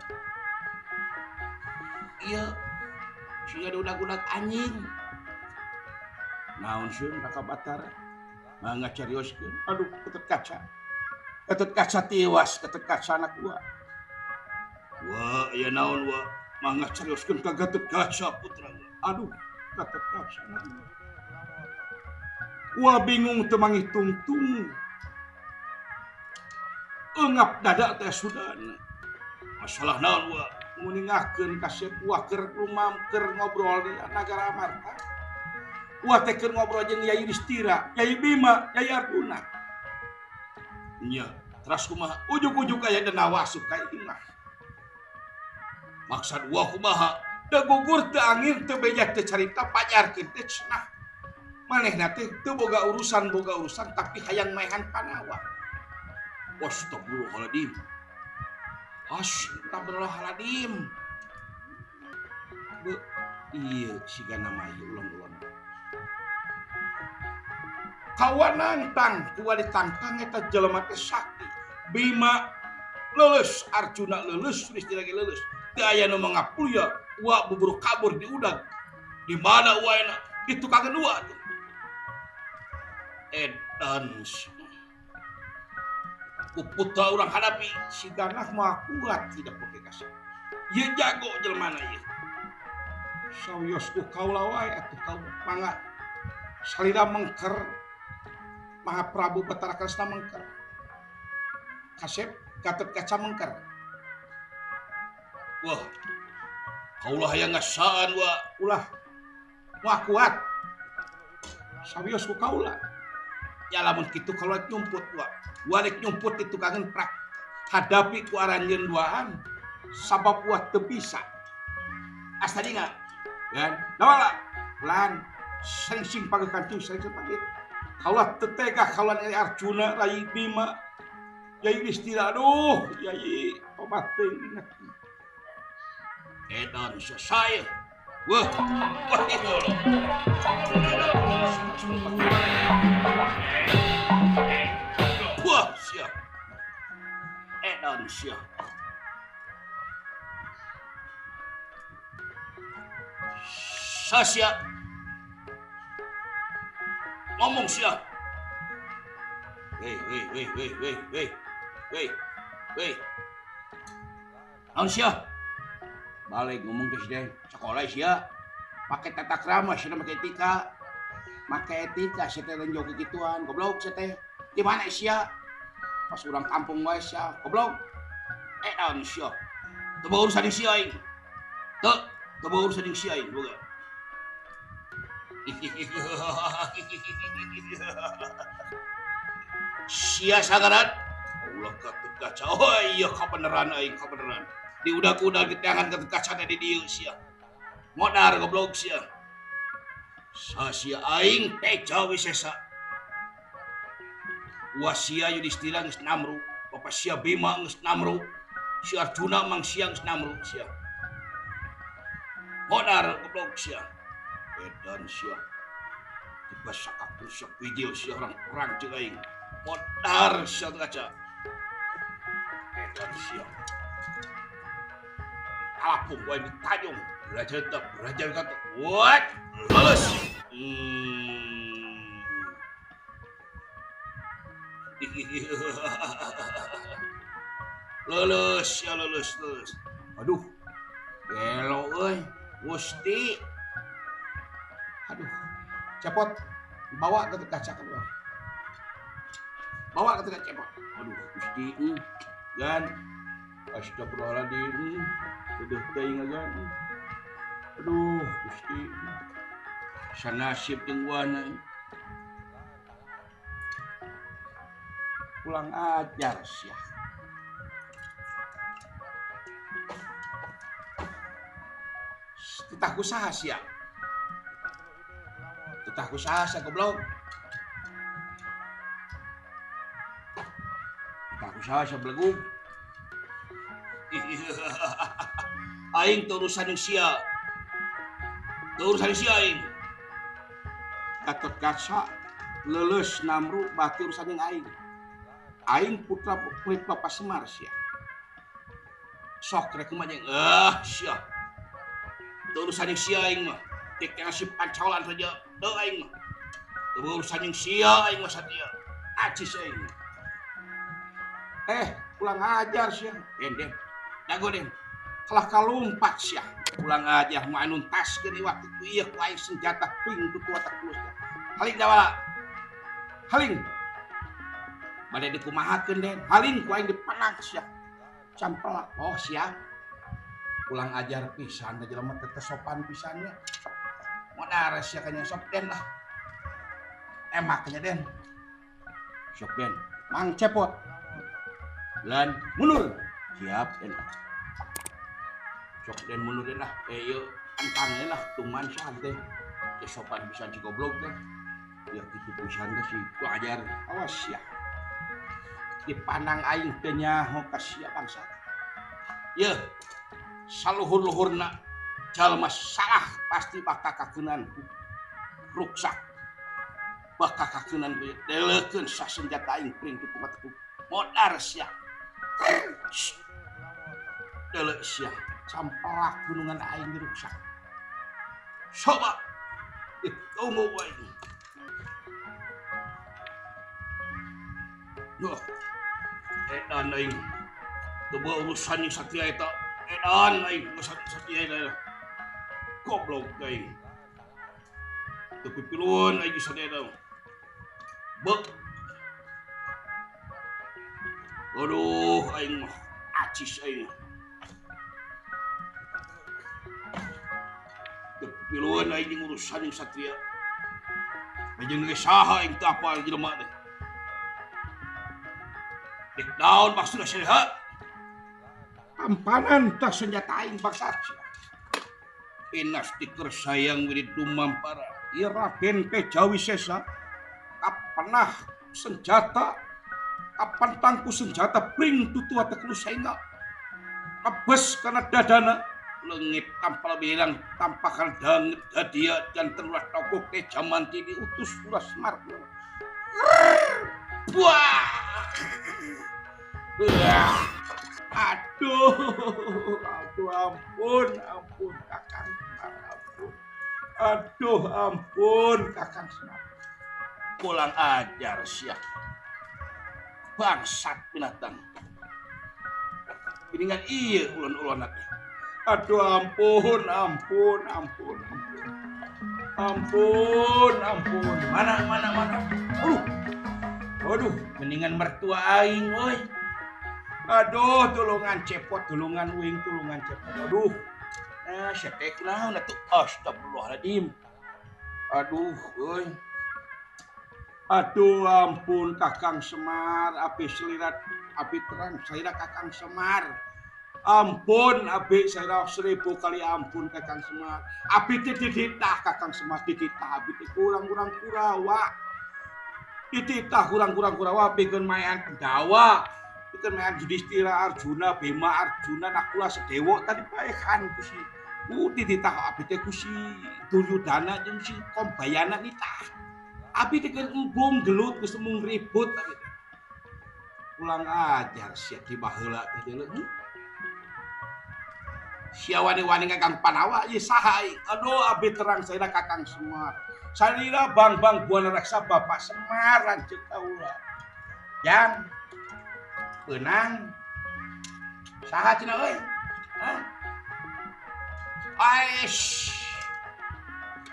Ieu siga diudag-udag anjing. Naon sieun Raka Batara? Mangga carioskeun. Aduh, Gatot Kaca. Gatot Kaca tiwas, Gatot Kaca anak gua. Wah, aya naon wa? Mangga carioskeun ka Gatot Kaca putra gua. Aduh, Gatot Kaca anak gua. Wah bingung teu mangih tungtung. Eungap dada teh sudana. Masalah naon wa? Nguningakeun ka sepuh keur lumam keur ngobrol di Nagara Amarta. Wah teh keur ngobrol jeung Yai Yudhistira, Yai Bima, Yai Arjuna. Nya, teras kumaha? Ujug-ujug aya denawa asup ka imah. Maksad wa kumaha? Da gugur teu angin teu beja teu carita pajarkeun teh cenah. Manehna teh teu boga urusan tapi hayang maehan panawa. Astagfirullahaladzim. Astagfirullahaladzim. Be, ieu sigana mah ieu ulang-ulang. Kawan nantang, kuwa ditantang eta jelema teh sakti. Bima leuleus, Arjuna leuleus, Yudhistira ge leuleus. Teu aya nu mangapulya, wa buburu kabur diudag. Di mana wa enak? Di tukangan wa tuh. Edan ku putra urang hadapi sigana mah kuat tidak pakai kasar. Ieu jago jelema na ieu. Sawios ku kaula wae atuh kaula mangga. Salira mengker Mahaprabu Betara Kresna mengker. Kasep Gatot Kaca mengker. Wah. Kaulah hayang ngasaan wa. Ulah. Wah kuat. Sawios ku kaula. Ya lamun kitu kaula nyumput wa. Wa rek nyumput di tukangan prak. Hadapi ku aranjeun duaan sabab wa teu bisa. Asa dinga. Kan? Nawala. Ulan sing pagi kancing sing pagi. Kaulah tetega kaulah Yai Arjuna, Rai Bima, Yai Yudhistira, aduh, Yai obat teuing inget. Edan saya. Wah, wah itu loh. Wah, siap. Edan siap. Sasya. Ngomong siap. Weh, weh, weh, weh, weh, weh, weh, weh. Naon sia? Balik ngomong ke si sekolah sia. Pakai tata krama sia make etika. Make etika sia teh lain jauh kegituan, goblok sia teh. Di mana sia? Pas urang kampung wae sia, goblok. Naon sia? Teu boga urusan jeung sia aing. Teu boga urusan jeung sia aing, boga. Sia sagaran. Ulah Gatotkaca. Oh iya kabeneran aing kabeneran. Di udag-udag diteangan Gatotkaca teh di dieu sia. Modar goblok sia. Sasia aing Teja Wisesa. Wasia Yudhistira geus namru, Bapa sia Bima geus namru, si Arjuna mang sia geus namru sia. Modar goblok sia. Edan sia. Dibasakakeun sia bijil sia orang perang jeung aing. Modar sia kaca. Edan sia. Kalapung wae ditajung. Belajar tetap, belajar kata. What? Lulus. Lulus ya lulus lulus. Aduh. Gelo euy. Gusti. Aduh. Cepot. Bawa ke kaca keluar. Bawa ke cepot. Aduh, Gusti. Gan. Astagfirullahaladzim. Udah teuing agan. Aduh, Gusti. Sanasib jeung wana. Pulang ajar sia. Titah ku saha sia? Titah ku saha sia goblok? Titah ku saha sia belegug? Aing teu urusan jeung sia. Teu urusan jeung sia aing. Gatotkaca leuleus namru bati urusan jeung aing. Aing putra kulit Bapak Semar sia. Sok rek kumaha jeung sia. Teu urusan jeung sia aing mah. Tik nasib pancolan saja teu aing mah. Teu urusan jeung sia aing mah satia. Acis aing. Pulang ajar sia. Den den. Dago den. Kalah kalumpat sia. Pulang ajar mah anu taskeun iwak ku ieu ku aing senjata ping ku tua tak tulus. Haling dawala. Haling. Bade dikumahakeun den. Haling ku aing dipanang sia. Campelak. Oh siap. Pulang ajar pisan da jelema teh sopan pisannya. Modar sia kanya sok den lah. Emak nya den. Sok den. Mang cepot. Lan mundur. Siap den. Sok den mundur den lah. Ieu antang lah tuman saha teh. Teh sopan pisan si goblok teh. Ya kitu pisan teh si ku ajar. Awas sia. Dipandang aing teh nyaho ka sia bangsa. Yeuh. Saluhur-luhurna jalma salah pasti bakal kakeunanku. Ruksak. Bakal kakeunanku. Deleukeun sasenjata aing pring tutup mataku. Modar sia. Deleu sia. Sampelak gunungan aing diruksak. Coba ditunggu aing. Duh. Edan aing. Teu urusan jeung satria eta. Edan aing urusan satria eta. Goblok aing. Teu pipiluan aing satria eta. Beuk. Aduh aing mah acis aing. Teu pipiluan aing jeung urusan jeung satria. Jeung geus saha aing teu apal jelema teh. Dik daun maksudna sia. Tampanan tah senjata aing bangsa. Inas diker sayang wirid dumampara. Ieu Raden Teja Wisesa kapenah senjata kapan tangku senjata pring tutua teh sainga. Kebes kana dadana leungit tampal bilang tampakan danget dadia janten ulah togok teh jaman ti diutus ulah Semar. Wah. Aduh, aduh ampun, ampun Kakang Semar, ampun. Aduh ampun Kakang Semar. Pulang ajar sia. Bangsat binatang. Ini kan iya ulun-ulun teh. Aduh ampun, ampun, ampun, ampun. Ampun, ampun. Mana, mana, mana. Aduh. Aduh, mendingan mertua aing euy. Aduh, tulungan cepot, tulungan uing, tulungan cepot. Aduh. Nah, sia teh kunaon atuh? Astagfirullahaladzim. Aduh, euy. Aduh ampun Kakang Semar, api selirat Abi terang saya Kakang Semar. Ampun abi saya 1000 kali ampun Kakang Semar. Abi teh dititah Kakang Semar dititah abi teh kurang-kurang Kurawa. Dititah kurang-kurang Kurawa pikeun mayan Pendawa. Pikeun mayan Yudhistira Arjuna Bima Arjuna Nakula Sadewa tadi paehan ku si dititah abi teh ku si Duryudana jeung si Kombayana nitah. Abi teh keur embung gelut geus mung ribut abi teh. Pulang ajar sia di baheula teh deuleu. Sia wani-wani Kakang Panawa ieu saha aing? Aduh abi terang saya Kakang Semar. Salira Bang-bang Buana Reksa Bapak Semar lanceuk kaula. Jang peunang saha cenah euy? Hah? Aish.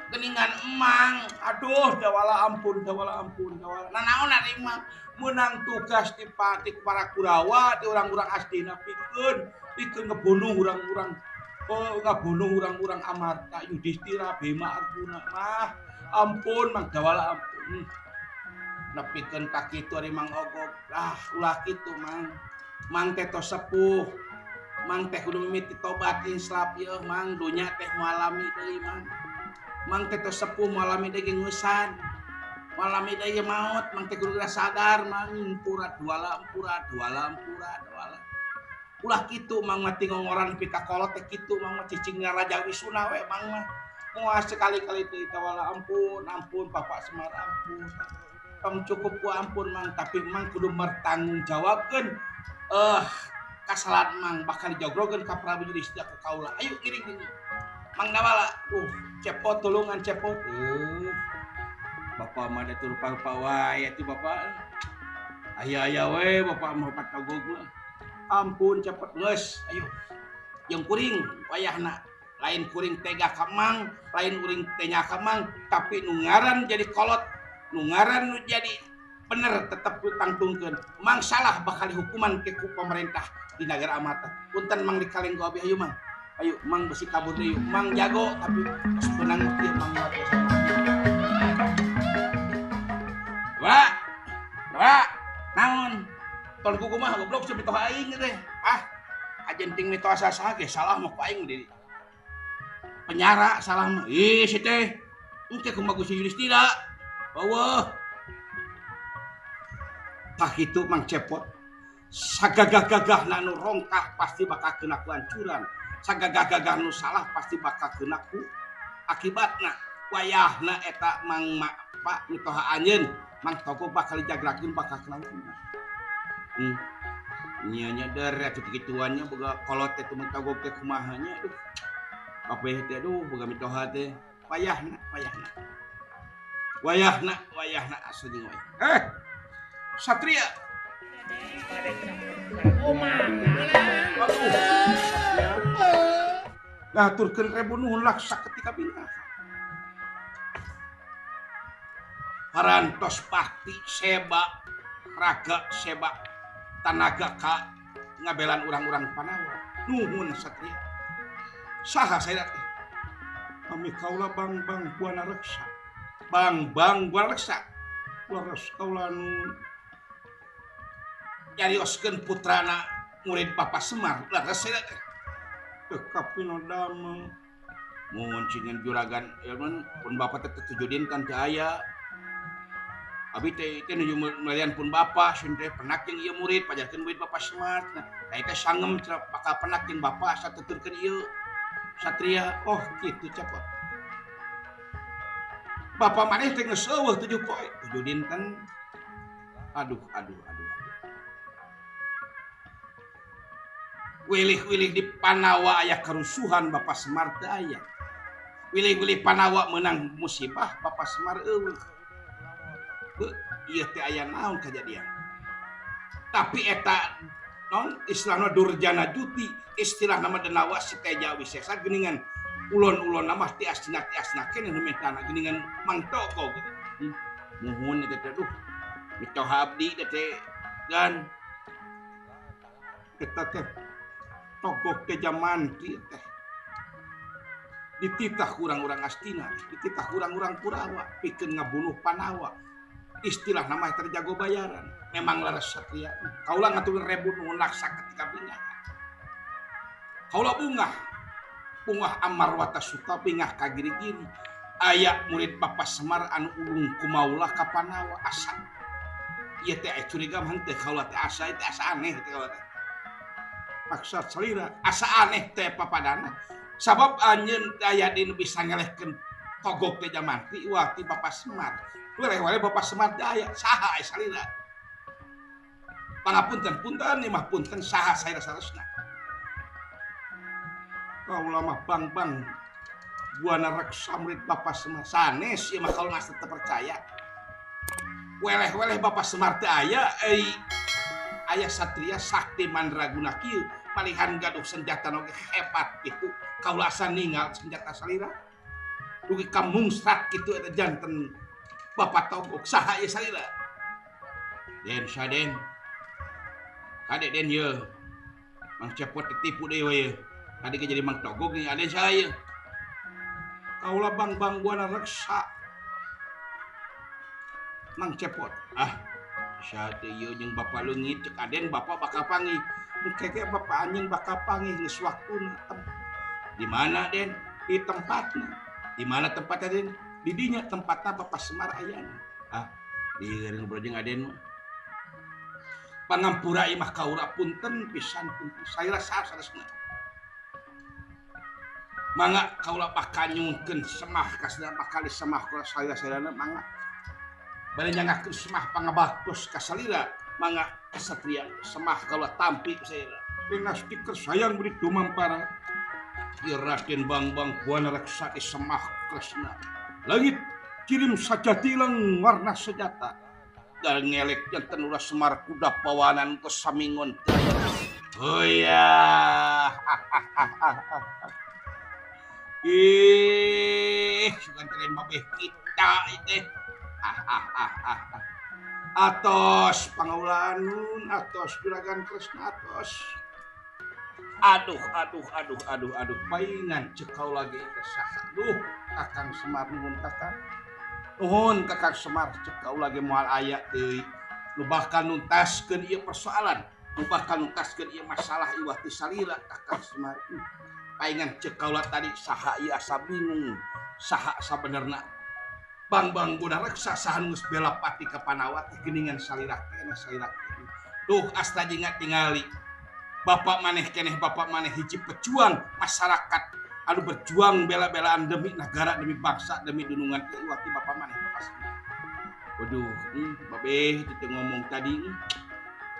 Geningan emang. Aduh dawala ampun dawala ampun dawala. Nanaon ari emang meunang tugas di pati para Kurawa di urang-urang Astina pikeun pikeun ngebunuh urang-urang ngabunuh urang-urang Amarta Yudhistira Bima Arjuna mah ampun Mang Dawala ampun. Nepikeun ka kitu ari Mang Ogog. Ah ulah kitu Mang. Mang teh tos sepuh. Mang teh kudu mimiti tobat inslap ieu Mang dunya teh moal lami deui Mang. Mang teh tos sepuh moal lami deui ngeusan. Moal lami deui maot Mang teh kudu sadar Mang ampura duala ampura duala ampura duala. Ulah kitu Mang mati ngongoran nepi ka kolot teh kitu Mang mah cicing Raja Wisuna we Mang mah. Moal sekali-kali teh tawala ampun ampun Bapak Semar ampun. Tong cukup ku ampun Mang tapi Mang kudu mertanggungjawabkeun kasalahan Mang bakal dijogrogeun ka Prabu Yudhistira ku kaula. Ayo ngiring deui. Mang Dawala, cepot tulungan cepot. Bapak mah da rupa-rupa wae atuh bapak. Aya-aya we bapak mah patogog mah. Ampun cepet geus, ayo. Jeung kuring wayahna lain kuring tega ka Mang, lain kuring tenya ka Mang, tapi nu ngaran jadi kolot, nu ngaran nu jadi bener tetep ditangtungkeun. Mang salah bakal dihukuman ke ku pemerintah di negara Amarta. Punten Mang dikaleng ku abi ayo Mang. Ayo Mang besi kabur deui. Mang jago tapi geus beunang ieu Mang luar biasa. Wah. Wah, naon? Ton kuku mah goblok sia mitoha aing teh. Ah, ajen ting mitoha saha ge salah mah ku aing di penjara salah mah. Ih si teh. Engke kumaha Gusti Yudhistira. Eueuh. Tah kitu Mang Cepot. Sagagah-gagahna nu rongkah pasti bakal kena kehancuran. Sagagah-gagah nu salah pasti bakal kena ku akibatna. Wayahna eta Mang Pak mitoha anjeun Mang Togog bakal dijagrakeun bakal kena hukuman. Nya nyadar atuh kikituannya boga kolot teh Mang Togog teh kumaha nya aduh. Kabeh teh aduh boga mitoha teh. Wayahna wayahna. Wayahna wayahna asa jeung wayah. Satria. Aduh. Ngaturkeun rebu nuhun laksa ketika bingah. Parantos bakti seba raga seba tanaga ka ngabelan urang-urang Panawa. Nuhun Satria. Saha saya teh? Kami kaula Bang-bang Buana Reksa. Bang-bang Buana Reksa. Leres kaula nu nyarioskeun putrana murid Bapak Semar. Leres saya teh. Teu damel. Mun cingan juragan pun bapak teh 7 dinten teu aya. Abi teh teh nuju melian pun bapak sun teh penak jeung ieu murid pajarkeun murid Bapak Semar. Nah, teh sangem bakal penak jeung bapak satuturkeun ieu Satria. Oh kitu cepot. Bapak maneh teh geus eueuh 7 poe, 7 dinten. Aduh aduh aduh. Wilih-wilih di Panawa aya kerusuhan Bapak Semar teu aya. Wilih-wilih Panawa menang musibah Bapak Semar eueuh. Ieu teh aya naon kajadian. Tapi eta non istilahna durjana juti, istilahna mah denawa si Teja Wisesa geuningan ulon-ulon mah tiasna keneh nu mentana geuningan Mang Togog gitu. Nuhun eta teh duh. Mitoha abdi teh gan eta teh Togog teh jaman kieu teh. Dititah urang-urang Astina, dititah urang-urang Kurawa pikeun ngabunuh Panawa. Istilah nama eta jago bayaran. Memang leres satria. Kaula ngatur rebu nuhun laksa ketika bingah. Kaula bungah. Bungah Amarwata Suta bingah ka giri-giri. Aya murid Bapak Semar anu ulung kumaula ka Panawa asa. Ieu teh aya curiga mah henteu kaula teh asa teh asa aneh teh kaula teh. Maksa salira asa aneh teh papadana. Sabab anjeun aya di nu bisa ngelehkeun togok teh jamanti waktu Bapak Semar. Weleh-weleh Bapak Semar teh aya saha aya salira. Pangapunten punten ieu mah punten saha saira saresna. Kaula mah bang-bang Buana Reksa murid Bapak Semar sanes ieu mah kaula mah teu percaya. Weleh-weleh Bapak Semar teh aya euy aya satria sakti mandraguna kieu palihan gaduh senjata oge hebat kitu kaula asa ningal senjata salira dugi ka mungsrat kitu eta janten Bapak Togok saha ieu salira. Den saden kade den ieu Mang Cepot ditipu deui we ieu. Tadi ge jadi Mang Togok nih aden saha ieu. Kaula bang-bang Buana Reksa Mang Cepot. Ah, saha teh ieu jeung Bapak leungit cek aden Bapak bakal panggih. Engke ge Bapak anjeun bakal panggih geus waktuna. Di mana den? Di tempatna. Di mana tempatna den? Di dinya tempatna Bapak Semar ayana. Ah, lieur ngobrol jeung aden mah. Pangampura ieu mah kaula punten pisan punten saira saresna. Mangga kaula bakal nyungkeun semah kasana bakal semah kula saira-sairana mangga. Bade nyangakeun semah pangabaktos ka salira mangga kesatria semah kaula tampi ku salira. Dinas dikersayang beri dumampara. Ieu Raden Bangbang Buana Reksa di semah Kresna. Langit kirim sajati lang warna sejata. Gal ngelek janten ulah Semar kuda pawanan ke samingon. Oh ya. Ih, sugan teh babeh kita teh. Atos pangaulanun, atos juragan Kresna atos. Aduh, aduh, aduh, aduh, aduh, paingan cek kaula ge teh saha. Duh, Kakang Semar nuhun Kakang. Nuhun Kakang Semar cek kaula ge moal aya deui. Nu bakal nuntaskeun ieu persoalan, nu bakal nuntaskeun ieu masalah iwah ti salira Kakang Semar. Paingan cek kaula tadi saha ieu asa bingung, saha sabenerna. Bang-bang Buana Reksa saha nu geus bela pati ka Panawa teh geuningan salira keneh salira keneh. Duh asta jeung tingali. Bapak maneh keneh bapak maneh hiji pejuang masyarakat anu berjuang bela-belaan demi negara, demi bangsa, demi dunungan teh iwati bapak maneh bapak Semar. Waduh, babeh teu ngomong tadi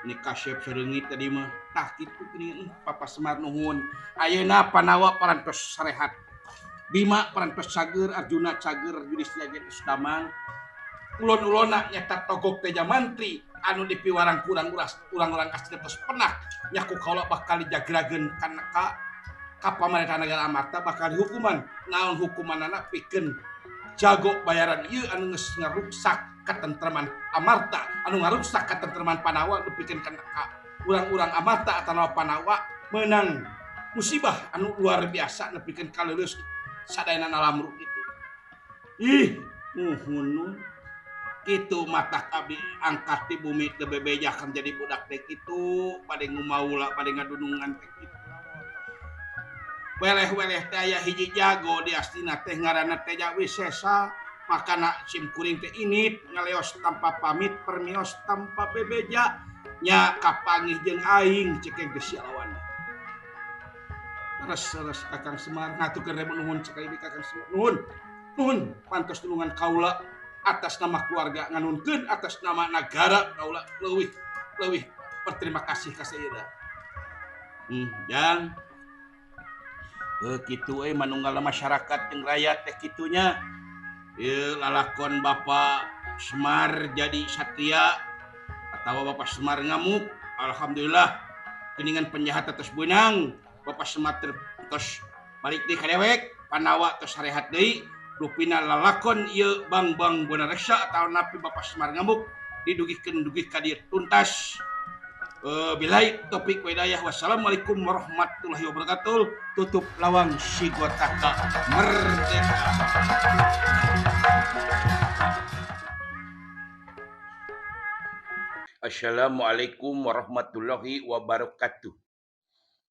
ini kasep sereungit tadi mah. Tah kitu geuningan Bapak Semar nuhun. Ayeuna Panawa parantos sarehat. Bima parantos cager, Arjuna cager, Yudhistira ge geus damang. Ulon-ulona nyata Togok Teja Mantri anu dipiwarang kurang uras urang-urang asli tos penak nyaku kaula bakal dijagrageun kana ka pamarentah negara Amarta bakal dihukuman. Naon hukumanana pikeun jago bayaran ieu anu geus ngaruksak katentreman Amarta, anu ngaruksak katentreman Panawa dipikeun kana ka urang-urang Amarta atawa Panawa meunang musibah anu luar biasa nepikeun ka leuleus sadayana nalamru kitu. Ih, nuhun kitu matak abdi angkat di bumi teu bebejakan jadi budak teh kitu, bade ngumaula bade ngadunungan teh kitu. Weleh-weleh teh aya hiji jago di astina teh ngaranna Teja Wisesa, makana sim kuring teh init ngaleos tanpa pamit permios tanpa bebeja nya kapanggih jeung aing cekeng geus lawan. Leres-leres Kakang Semar ngaturkeun rebu nuhun sekali deui Kakang Semar. Nuhun. Nuhun pantos tulungan kaula atas nama keluarga nganunkeun atas nama negara kaula leuwih leuwih berterima kasih ka seira. Jang. Kitu euy manunggal masyarakat jeung rakyat teh kitunya. Ieu lalakon Bapak Semar jadi satria atawa Bapak Semar ngamuk. Alhamdulillah geuningan penjahat atas beunang. Bapak Semar tos balik deui ka dewek, Panawa tos sarehat deui. Rupina lalakon ieu Bang-bang Buana Reksa atawa napi Bapak Semar ngamuk didugikeun dugi ka dieu tuntas. Bilai topik hidayah. Wassalamualaikum warahmatullahi wabarakatuh. Tutup lawang Sigotaka merdeka. Assalamualaikum warahmatullahi wabarakatuh.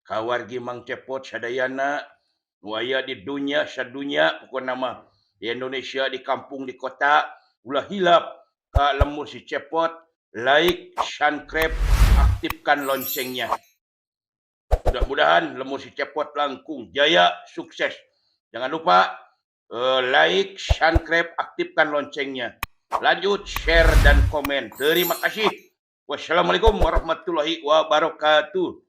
Kawargi Mang Cepot sadayana nu aya di dunya sadunya, pokona mah di Indonesia, di kampung, di kota, ulah hilap ka Lembur Si Cepot, like, subscribe, aktifkan loncengnya. Mudah-mudahan Lembur Si Cepot langkung jaya, sukses. Jangan lupa like, subscribe, aktifkan loncengnya. Lanjut share dan komen. Terima kasih. Wassalamualaikum warahmatullahi wabarakatuh.